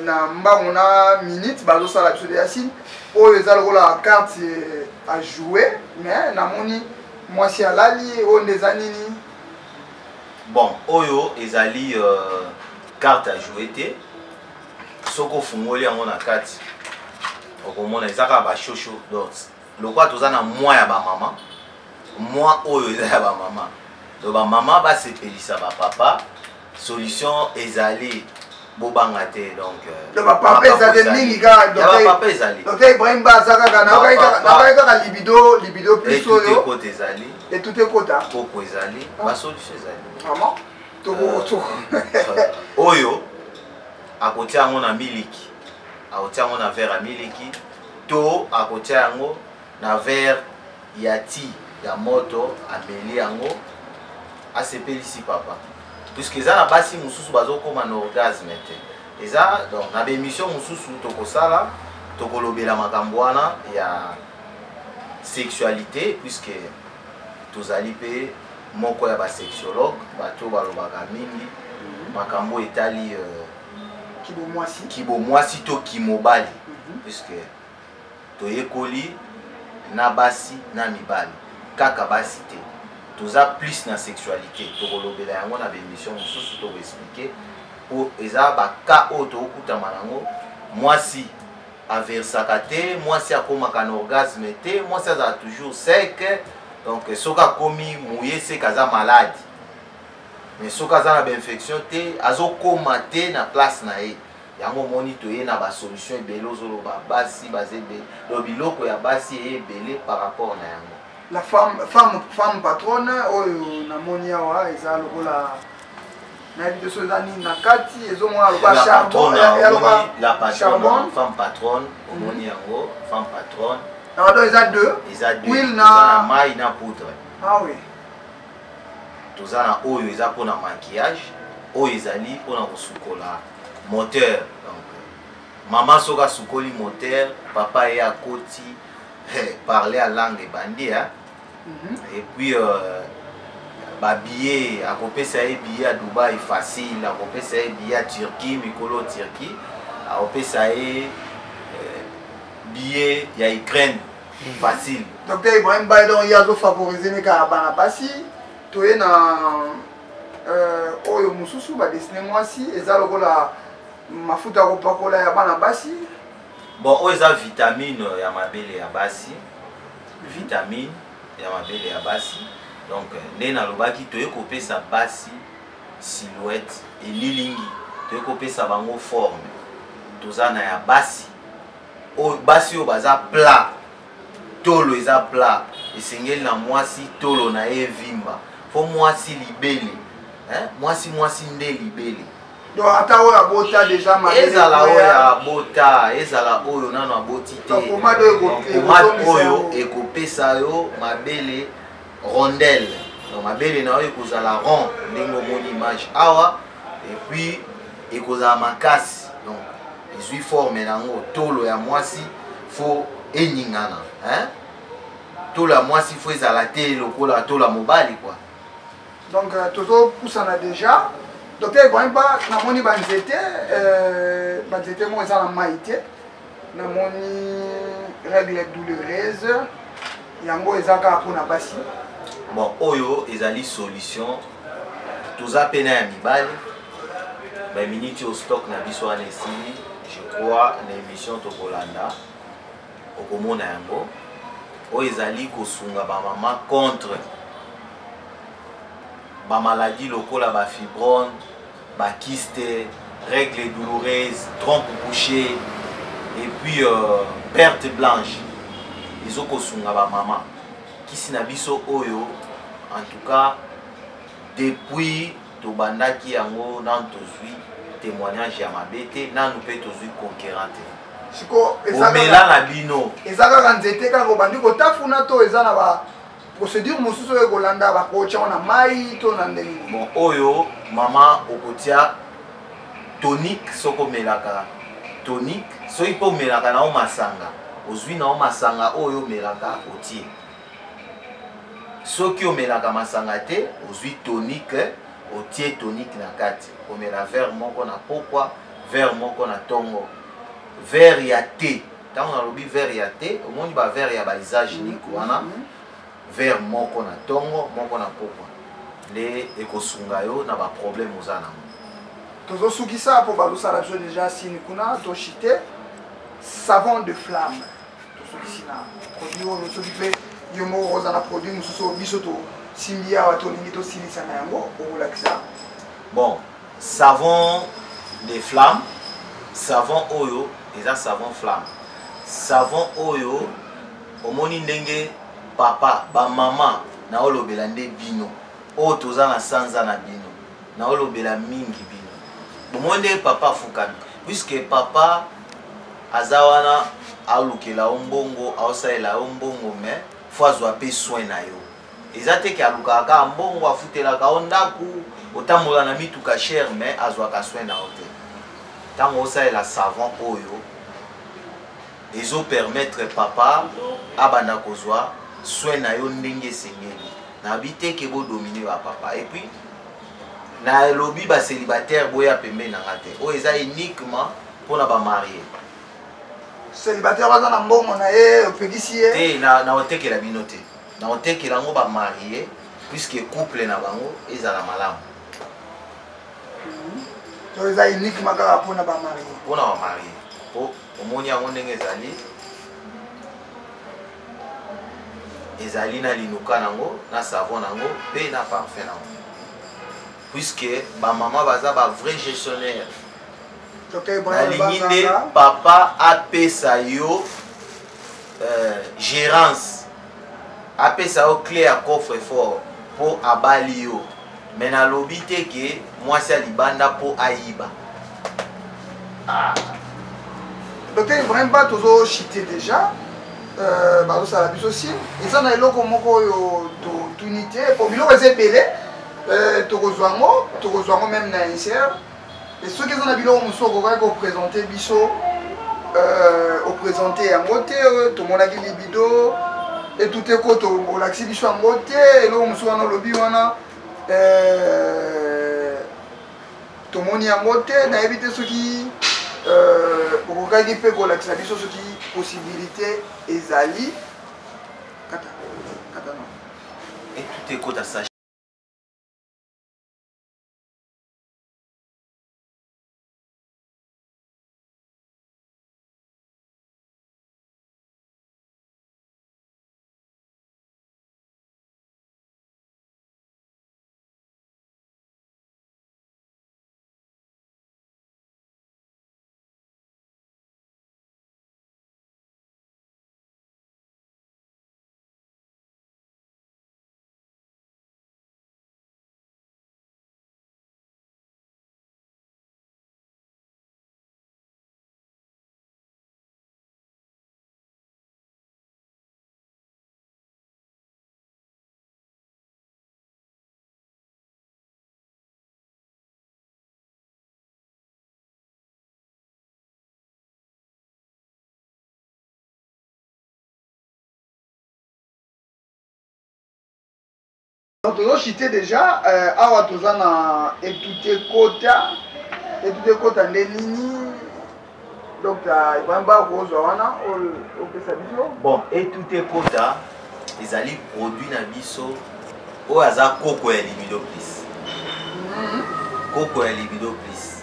na mbango na minute, bazosala biso deya signe. Oyo eza lokola carte à jouer, mais namoni mwasi alali. Oyo nde eza nini? Bon, oyo ezali carte à jouer te. Soki ofungoli yango na kati, okomona eza kaka bashosho. Donc lokola toza na mwa ya bamama, mwa oyo eza ya bamama, donc bamama basepelisa bapapa, solution ezali, bobanga te. Donc Donc bapapa eza te mingi kaka. Bapapa ezali. Docteur Ibrahim Ba aza kaka, nayokai kaka libido, libido plus oyo. Ekota ezali. Etute ekota. Koko ezali, basolution ezali. Vraiment. Oyo akotia yango na miliki, akotia yango na verre ya miliki to akotia yango na verre ya ti ya moto, ameli yango, asepelisi papa, puisque eza na basi mosusu bazokóma na orgasme te. Eza donc na baémission mosusu tokosala, tokolobela makambo wana ya sexualité, puisque tozali mpe moko ya basexologue, bato balobaka mingi makambo etali kibomwasi. Kibomwasi to kimobali, puisque toyekoli na basi na mibali, kaka basi te, toza plus na sexualité. Tokolobela yango na baémission mosusu, tokoexpliquer po eza baka oyo tokokutama nango: mwasi aversaka te, mwasi akomaka na orgasme te, mwasi azala toujours sec. Donc soki akomi moye sec, aza malade, mais soki aza na bainfection te, azokóma te na place na ye. Yango omoni toye na basolution ebele. Ozoloba basi baza ebele, donc biloko ya basi eye ebele par rapport na yango. La femme patronne, oyo namoni awa eza lokola, nayebi te so eza nini na kati, ezomona lokola charbon. La patronne, femme patronne, omoni yango, femme patronne. Donc eza deux. Eza deux. Huile. Na mai na poudre. Ah oui. Toza na oyo eza mpona maquillage, oyo ezali mpona kosukola moteur. Donc mama soki asukoli moteur, papa ye akoti, parler à langue ebandi, hein? Et puis babillet, akopesa ye billet ya Dubai facile, akopesa ye billet ya Turquie, mikolo Turquie, akopesa ye billet ya Ukraine facile. Docteur Ibrahim Baye, donc ye azofavorize ne kaka bana basi. Toye na oyo mosusu badesine mwasi, eza lokola mafuta ya kopakola ya bana basi. Bon, oyo eza vitamine ya mabele ya basi, vitamine ya mabele ya basi. Donc nde nalobaki, toye kopesa basi silhouette, elilingi, toye kopesa bango forme. Toza na ya basi oyo, basi oyo baza plat, tolo eza plat. Esengeli na mwasi tolo na ye evimba, fo mwasi libele, hein? Mwasi, mwasi nde libele. Donc ata oyo abota déjà? Ezala oyo abota, ezala oyo nano aboti te, pomade oyo ekopesa yo mabele rondelle. Donc mabele na yo ekozala rond ndenge omoni image awa, et puis ekozala makasi, donc ezwi forme nango. Tolo ya mwasi fo eningana, hein? Tolo ya mwasi fo ezala te lokola tolo ya mobali, quoi. Donc tozopusana déjà. Docteur Ibrahim Ba, namoni banzete, banzete moko eza na mai te, namoni règle douloureuse, yango eza kaka mpona basi? Bon, oyo ezali solution. Toza pene ya mibali. Baminiti oyo, stock na biso wana esili. Je crois na émission tokolanda, okomona yango. Oyo ezali kosunga bamama contre bamaladi lokola bafibrome, bakyste, règle douloureuse, trompe bouchée et puis perte blanche. Ezokosunga bamama. Kisi na biso oyo, en tout cas depuis tobandaki yango, nanu tozwi témoignage ya mabe te, nanu mpe tozwi concurrent te. Siko omela na bino. Eza kaka nzete kaka obandi kotafuna to eza na ba procédure mosusu oyo ekolanda, bakotya ngo na mai to na ndenge? Bon, oyo mama, okotia tonique. Soki omelaka tonique, soki mpe omelaka na yo masanga, ozwi na yo masanga oyo omelaka, otie. Soki omelaka masanga te, ozwi tonique, otie tonique na kati. Omela verre moko na pokwa, verre moko na ntongo, verre ya thé. Ntango nalobi verre ya thé, omoni baverre ya bausage unique wana, verre moko na ntongo, moko na pokwa, nde ekosunga yo na baproblème oza nango. Tozosukisa mpo bazosala biso déjà signe kuna toshite. Savon de flamme, tosukisi na produit oyo. Soki mpe yo moko oza na produit mosusu oyo biso tosimbi awa, tolingi tosilisa na yango, okolakisa. Bon, savon de flamme, savon oyo eza savon flamme. Savon oyo, omoni ndenge papa, bamama, naolobela nde bino oyo toza na sanza na bino, naolobela mingi bino. Bomoni ndenge papa afukami, puisque papa aza wana, alukela yo mbongo, aosalela yo mbongo, mais faut azwa mpe soin na yo. Eza te ke alukaka kaka mbongo, afutelaka yo ndako, otambola na mituka cher, mais azwaka soin na yo te. Ntango osalela savon oyo, ezopermettre papa abanda kozwa soin na yo ndenge esengeli. Nayebi te ke bodomine bapapa. Et puis nalobi, bacélibataire boya pembeni na nga te. Oyo eza uniquement mpona bamarie. Célibataire aza na mbongo na ye, opekisi ye? Te, na otekela bino te. Na otekela yango bamarie, puisque couple na bango ezala malamu. To eza uniquement kaka mpona bamarie? Mpona bamarie, po omoni yango ndenge ezali, ezali na linuka nango, na savon nango mpe na parfum nango, puisque bamama baza bavrai gestionnaire. Nalingi nde papa apesa yo gérance, apesa yo clé ya coffre fort mpo abali yo. Me nalobi te ke mwasi ya libanda mpo ayiba. Ah. Docteur Ibrahim Ba, tozochite déjà, bazosala biso signe. Eza na eloko moko oyo totuni te, po biloko eza ebele. Tokozwa yango, tokozwa yango même na insert. E soki eza na biloko mosusu okokaki koprésente biso, oprésente yango te. Tomonaki libido etute koto, olakisi biso yango te. Eloko mosusu wana olobi wana, tomoni yango te. Nayebi te soki okokaki mpe kolakisa biso, soki possibilité ezali. Kata kata no. Etute ekota. Donc tozo chute déjà euh, awa toza na etute kota etute kota nde nini docteur Ibrahim Ba kozwa wana oyo opesa biso. Bon, etute kota ezali produit na biso oyo aza koko ya libido plus. Koko ya libido plus.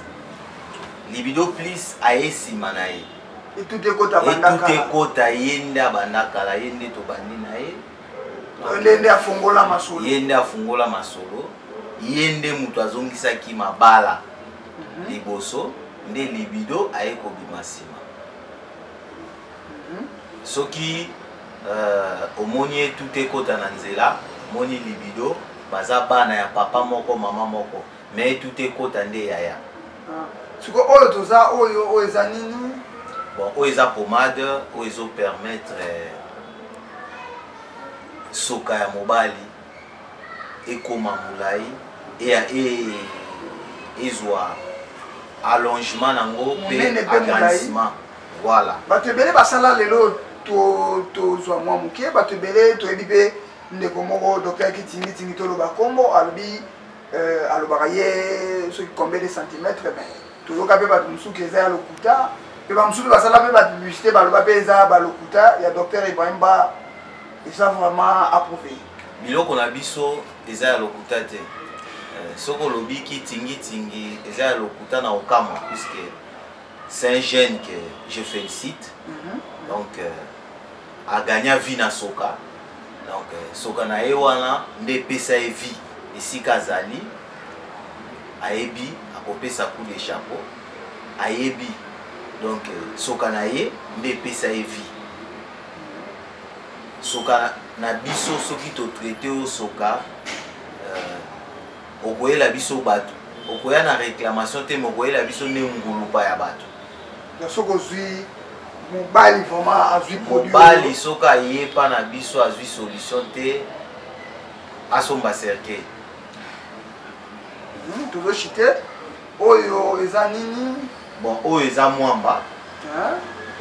Libido plus aye nsima na ye. Etute kota banda kala. Etute kota ye nde abanda kala, ye nde tobandi na ye. Ye nde afongola masolo. Ye nde afongola masolo. Ye nde moto azongisaki mabala liboso, nde libido aye kobima nsima. Soki omoni ye tout ekota na nzela, omoni libido, baza bana ya papa moko mama moko, mais tout ekota nde yaya. Ah. Siko oyo toza oyo oyo eza nini? Bon, oyo eza pomade oyo ezo permettre soka ya mobali ekoma molai ezwa allongement nango mpe agrandissement. Voilà. Bato ebele basala lelo tozwa mwa moke, bato ebele toyebi mpe ndeko moko docteur Kitingitingi toloba kombo alobi alobaka ye soki combien de centimètres, mais toyoka mpe bato mosusu eza ya lokuta, mpe bamosusu mpe basala mpe bapublicité baloba mpe eza balokuta ya docteur Ibrahim Ba eza vraiment approuvé. Biloko na biso eza ya lokuta te. Soki olobi kitingitingi eza ya lokuta na okamwa, puisque c'est un jeune que je félicite. Donc a gagné vie na soka. Donc soka na ye wana nde epesa ye vie esika azali, ayebi akopesa coup de chapeau, ayebi donc soka na ye nde epesa ye vie. Soka na biso soki totraite oyo soka okoyela biso bato, okoya na réclamation te, mais okoyela biso nde ngulupa ya bato. Soki ozwi mobali vraiment azwi produit, mobali soki ayepa na biso azwi solution te, asomba cercueil. Tozochite oyo eza nini? Bon, oyo eza mwamba.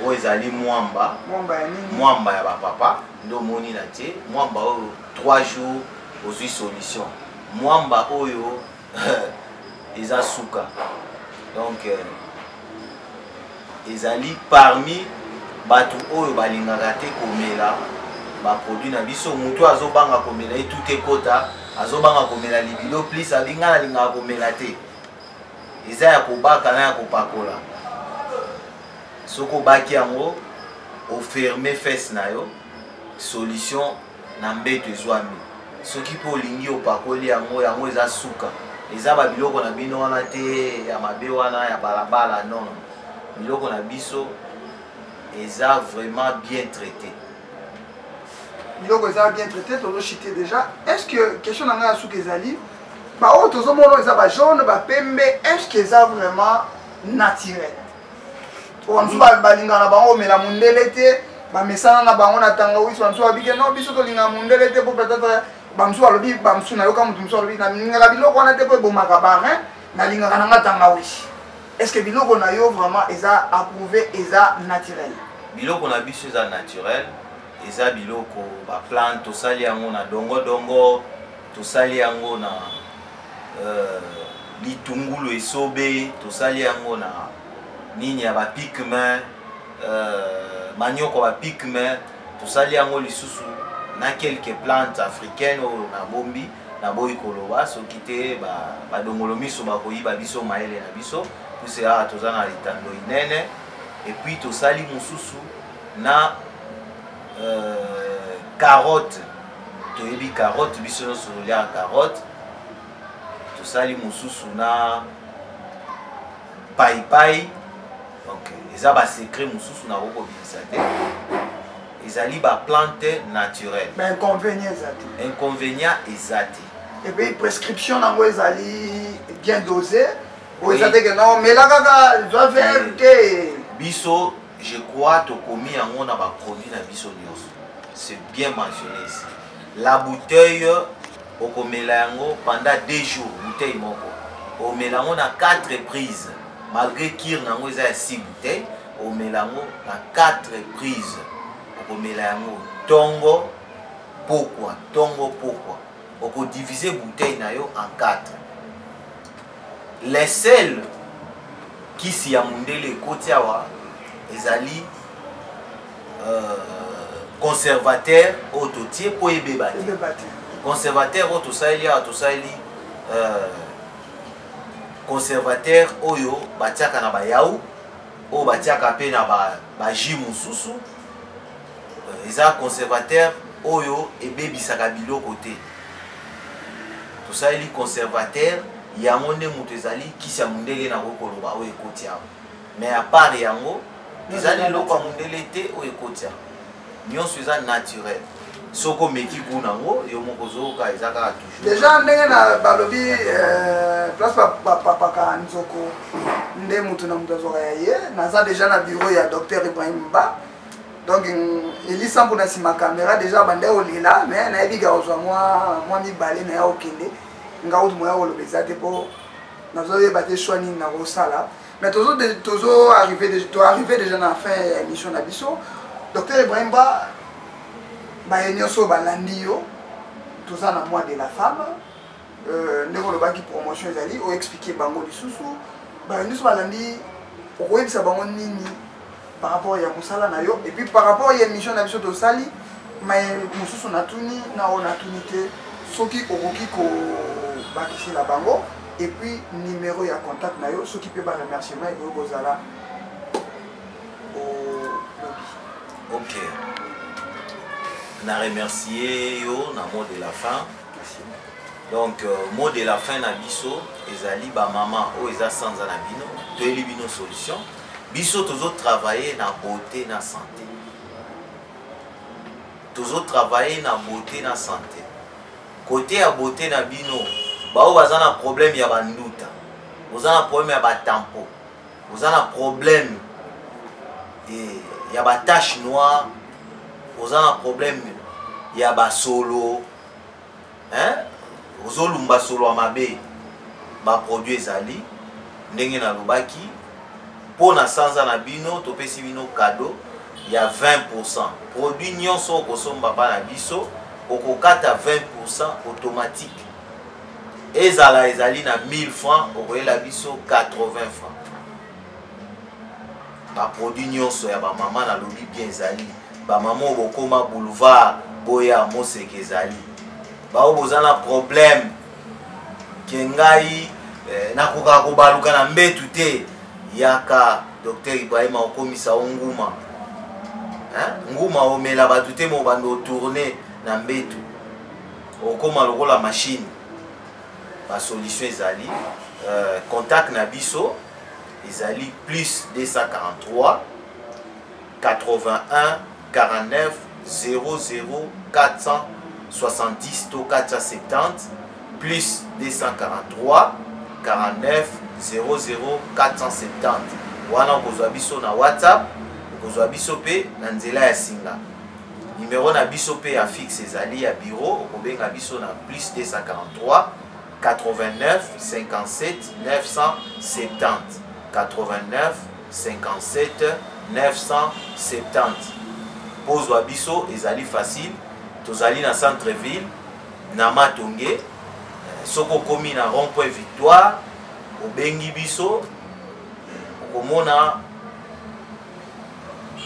Oyo ezali mwamba. Mwamba ya nini? Mwamba ya bapapa nde omoni na tie mwamba oyo 3 jours ozwi solution. Mwamba oyo eza suka, donc ezali parmi bato oyo balingaka te komela baproduit na biso. Motu azobanga komela ye tout ekota, azobanga komela libido plus, abi ngai nalingaka komela te. Eza ya kobaka na ya kopakola. Soki obaki yango, oferme fesse na yo, solution na mbeto ezwami. Soki mpe olingi opakoli yango, yango eza suka. Eza babiloko na bino wana te ya mabe wana ya balabala, non non, biloko na biso eza vraiment bien traité. Biloko eza bien traité, tozochite déjà. Est ce que question na ngai ya suka ezali baoyo tozomona eza bajaune bapembe, est ce que eza vraiment naturel? Po bamosusu balingaka na bango omela mondele te, bamesana na bango na tangawisi. Bamosusu babike non, biso tolingaka mondele te, po peut-être bamosusu balobi, bamosusu nayoka moto mosusu alobi nalingaka biloko wana te po ebomaka barin, nalingaka nanga tangawisi. Est ce que biloko na yo vraiment eza approuvé, eza naturel? Biloko na biso eza naturel, eza biloko baplante tosali yango na dongodongo, tosali yango na litungulu esobe, tosali yango na nini ya bapigme, manioko ya bapigme, tosali yango lisusu na quelques plantes africaines oyo nabombi, naboyi koloba soki te badongolo miso bakoyiba biso mayele na biso, puse awa toza na etando inene. Et puis tosali mosusu na carotte. Toyebi carotte, biso nyonso toliaka carotte. Tosali mosusu na paipai. Donc eza basecret mosusu nakoki kobimisa te, ezali baplante naturelle. Bainconvénient eza te? Inconvénient eza te. Et puis prescription nango ezali bien dosé, oyo eza te ke non, mela kaka, zwa verre te? Biso, je crois, tokomi yango na baproduit na biso nyonso, c'est bien mentionné ici. La bouteille okomela yango pendant 2 jours, bouteille moko omela yango na 4 prises, malgré cure nango eza ya 6 bouteille, omela yango na 4 prises. Okomela yango ntongo pokwa, ntongo pokwa. Okodivise bouteille na yo en 4. Le sel kisi ya mundele ekoti awa ezali conservateur oyo totie mpo ebeba te. Conservateur oyo tosaleli awa, tosaleli conservateur oyo batiaka na bayaourt, oyo batiaka mpe na bajus mosusu. Eza conservateur oyo ebebisaka biloko te. Tosaleli conservateur yango nde moto ezali kisi ya mondele, nakoki koloba oyo ekoti awa. Mais à part yango, ezali eloko ya mondele te oyo ekoti awa, nyonso eza naturel. Soki omeki kuna yango, yo moko ozoyoka eza kaka toujours. Déjà ndenge na balobi, place bapapaka nzoko nde moto na moto azwaka ya ye. Naza déjà na bureau ya docteur Ibrahim Ba. Donc elisa mpo na nsima caméra déjà banda olela, mais nayebi ka kozwa mwa mibale na ya okende nga kutu moya koloba eza te, mpo nazoyeba te choix nini nakosala. Mais tozo arrive, toarrive déjà na fin ya émission na biso. Docteur Ibrahim Ba, baye nyonso oyo balandi yo, toza na mois de la femme, ndenge olobaki promotion ezali, oexplike bango lisusu. Baye nyonso balandi, okoyebisa bango nini par rapport ya mosala na yo et puis par rapport ya émission na biso tosali? Mais mosusu natuni na oyo natuni te, soki okoki kobakisela bango, et puis numéro ya contact na yo, soki mpe baremerciement ekoki kozala, olobi. Ok, na remercier yo na mot de la fin. Merci. Donc mot de la fin na biso ezali, bamama oyo eza sanza na bino, toyeli bino solution. Biso tozotravaille na beauté na santé, tozotravaille na beauté na santé. Côté ya beauté na bino, baoyo baza na problème ya banduta, boza na problème ya batampo, oza na problème ya batache noire, oza na problème ya basolo, hein? Ozolumba solo ya mabe, baproduit ezali. Ndenge nalobaki, mpo na sanza na bino, topesi bino cadeau ya 20. Produit nyonso okosomba mpa na biso, okokata 20 automatique. Ezala ezali na 1000 francs, okoyela biso 80 francs. Baproduit nyonso ya bamama, nalobi bien, ezali bamama oyo bokóma boulevard, boya moseke ezali. Bao boza na problème ke ngai nakokaka kobaluka na mbetu te, yaka, docteur Ibrahima okomisa o nguma, hein? Nguma omela bato te, mo bando otourne na mbetu, okóma lokola machine. Basolution ezali. Contact na biso ezali plus 243 81 49 00 470 to 470, plus 243 49 00 470. Wana okozwa biso na WhatsApp, okozwa biso mpe na nzela ya singa. Numero na biso mpe ya fixe ezali ya bureau, okobenga biso na plus 243 89 57 970, 89 57 970. Pozwa biso ezali facile, tozali na centre ville na Matonge. Soki okomi na rond point Victoire, obengi biso, okomona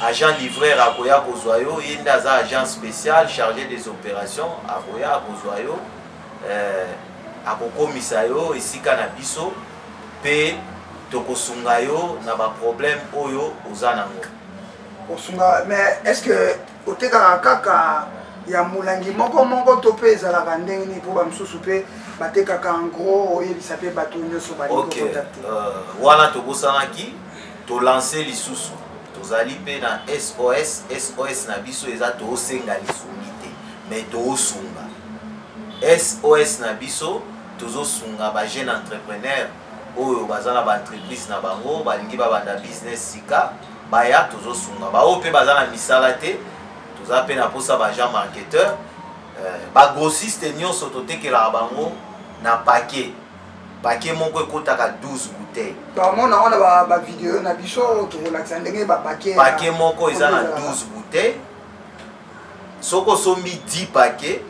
agent livreur akoya kozwa yo. Ye nde aza agent spécial chargé des opérations, akoya akozwa yo, akokomisa yo esika na biso mpe tokosunga yo na baproblème oyo oza nango. Kosunga, mais est ce que otekaka kaka ya molangi moko moko to mpe ezalaka ndenge nini? Mpo bamosusu mpe batekaka en gros. Oyebisa mpe bato nyonso balingi kocontacte. Wana tobosanaki, tolance lisusu, tozali mpe na SOS. SOS na biso eza toosenga lisungi te, mais toosunga. SOS na biso, tozosunga bajeune entrepreneur oyo baza na baentreprise na bango, balingi babanda business sika, baya, tozosunga. Baoyo mpe baza na misala te, toza mpe na mposa baagent marketeur, bagrossiste nyonso. Totekelaka bango na paquet. Paquet moko ekotaka 12 bouteille. Bamona wana bavideo na biso, tokolakisa ndenge bapaquet. Paquet moko eza na 12 bouteille. Soki osombi 10 paquet,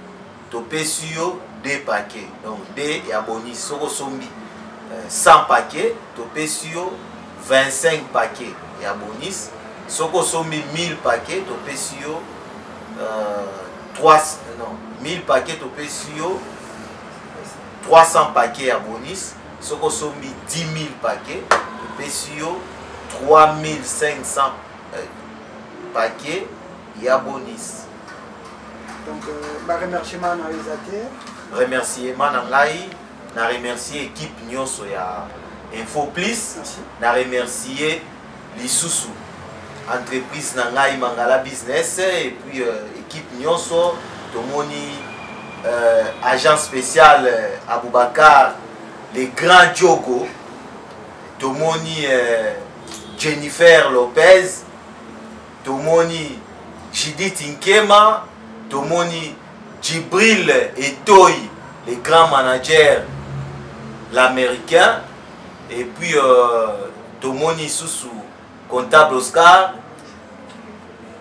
topesi yo 2 paquet, donc 2 ya bonus. Soki osombi 100 paquet, topesi yo 25 paquet ya bonus. Soki osombi 1000 paquet, topesi yo 3, non, 1000 paquet, topesi yo 300 paquet ya bonus. Soki osombi 10 000 paquet, topesi yo 3500 paquet ya bonus. Donc baremerciement na yo eza te? Remerciement na ngai, na remercier équipe nyonso ya Info Plus. Merci. Na remercier lisusu entreprise na ngai Mangala Business et puis équipe nyonso. Tomoni agent spécial Aboubacar le grand Diogo, tomoni Jennifer Lopez, tomoni Judith Nkema, tomoni Djibril Etoy, le grand manager, l'américain, et puis tomoni susu comptable Oscar,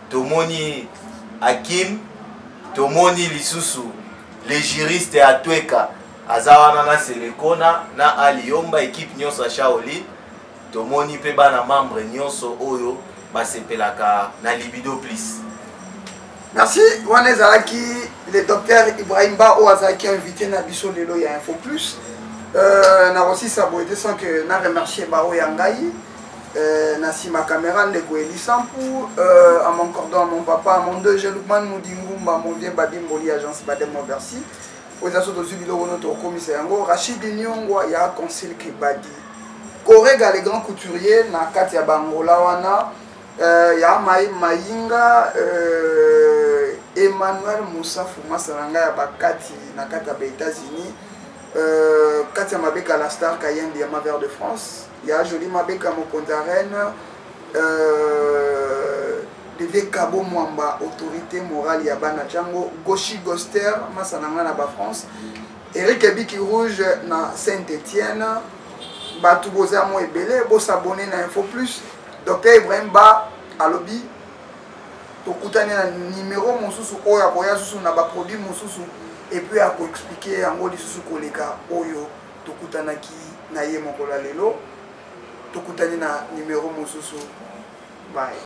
tomoni Hakim, tomoni lisusu les juristes Atweka aza wana na Selekona na Ali Yomba, équipe nyonso ya Shaolin. Tomoni mpe bana membre nyonso oyo basepelaka na Libido Plus. Merci. Wana ezalaki le docteur Ibrahim Ba oyo azalaki invité na biso lelo ya Info Plus. Nakosisa boye te sans que na remercier baoyo ya ngai na nsima caméra, ndeko Elisampu, à mon cordon, à mon papa, à mon deux Lukman Mudingumba, mon vieux Babi Mboli, agence Badem Oversi oyo eza so tozwi biloko no tokokomisa yango. Rachid Nyongwa ya Concile Kibadi Korega, le grand couturier na kati ya Bangola wana, ya Mai Mayinga, Emmanuel Musafu, masa na ngai ya bakati na kati ya baÉtats-Unis, kati ya Mabeka, la star Cayenne, Diamant Vert de France, ya Joli Mabeka, mokonzi ya reine, Deve Kabo Mwamba, autorité morale ya bana Django, Goshi Goster, masa na ngai na bafrance, Eric Ebiki Rouge na Saint Étienne. Bato boza mo ebele, bosabone na Info Plus. Dr Ibrahim Ba alobi tokutani na nimero mosusu oyo akoya susu na baproduit mosusu et puis akoexpliquer yango lisusu koleka oyo tokutanaki na ye mokolo ya lelo. Tokutani na nimero mosusu. Bye.